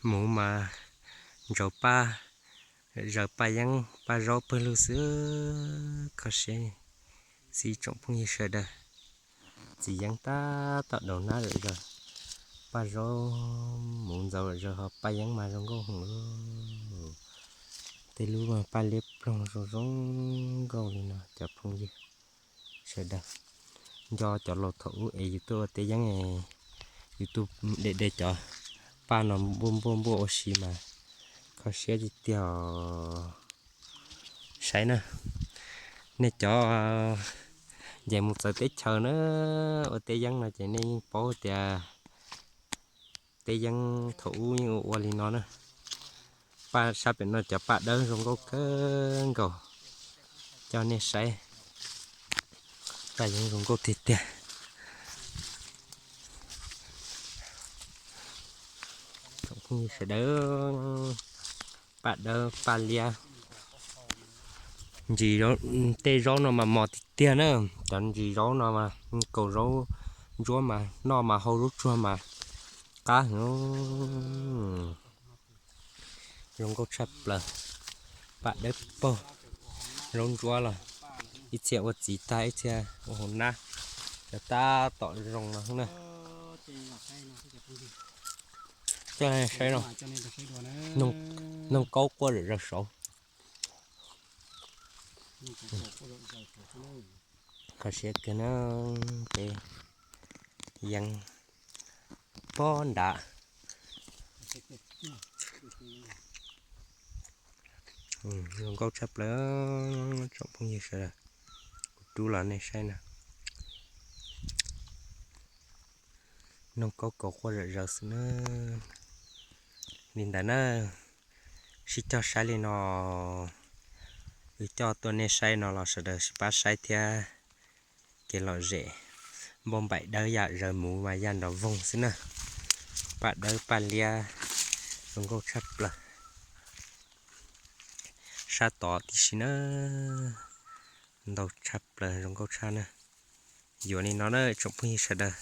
Muv mas ntsaws paj, zaws paj yeeb paj zaub pawg lug xwb, kho siab xwb tsoom phooj ywg sawv daws. Txiv yeeb tab tom daus hnab lawm zaws, paj zaub muv ntxaus lawm zaws ho paj yeeb mas zoo nkauj heev li. Tej lub mas paj liab ploog zoo zoo nkauj li no cov phooj ywg sawv daws. Nco cov laus thaum ub es yus tuaj ua teb yeeb, yus tuaj de de cov paj no npuaj npuaj npuaj ua si mas kho siab tiag tiag os. Saib na, nej cov ncaim mus txawv teb chaws na, ua teb yeeb no ces nej yeej paub tias teb yeeb thaum ub yeej ua ua li no na. Paj sab pem no cov paj dawb zoo nkauj kawg nkaus, coj nej saib, paj yeeb zoo nkauj tiag tiag. Sawv daws, paj dawb paj liab, ntsis, tej zaub no mas mos tiag tiag na, cov ntsis zaub no mas, kaus zaub ntsuab mas noj mas hau zaub tsuag mas qab heev. Zoo nkauj tshaj plaws, paj dawb paug, zaub ntsuab los ib txhia ua txiv tag ib txhia ua hauv nab, cov tab tom zoo no na. Coj saib no, noog kaub quaj zom zaws saud. Kho siab kawg na, peb yeeb pob nrad. Zoo nkauj tshaj plaws, tsoom phooj ywg sawv daws, kuv rub los nej saib na. Noog kaub kaus quaj zom zaws xwb na. Li ntawd na, sib cog saib li no, wb coj tuaj nej saib no los sawv daws sib pab saib thiab. Kev lom zem, npauj npaim dawb yam zaws muv mas yaj nrov voog xwb na. Paj dawb paj liab, zoo nkauj tshaj plaws. Sab tod tib si na, ntau tshaj plaws zoo nkauj tshaj na. Yuav li no na tsoom phooj ywg sawv daws,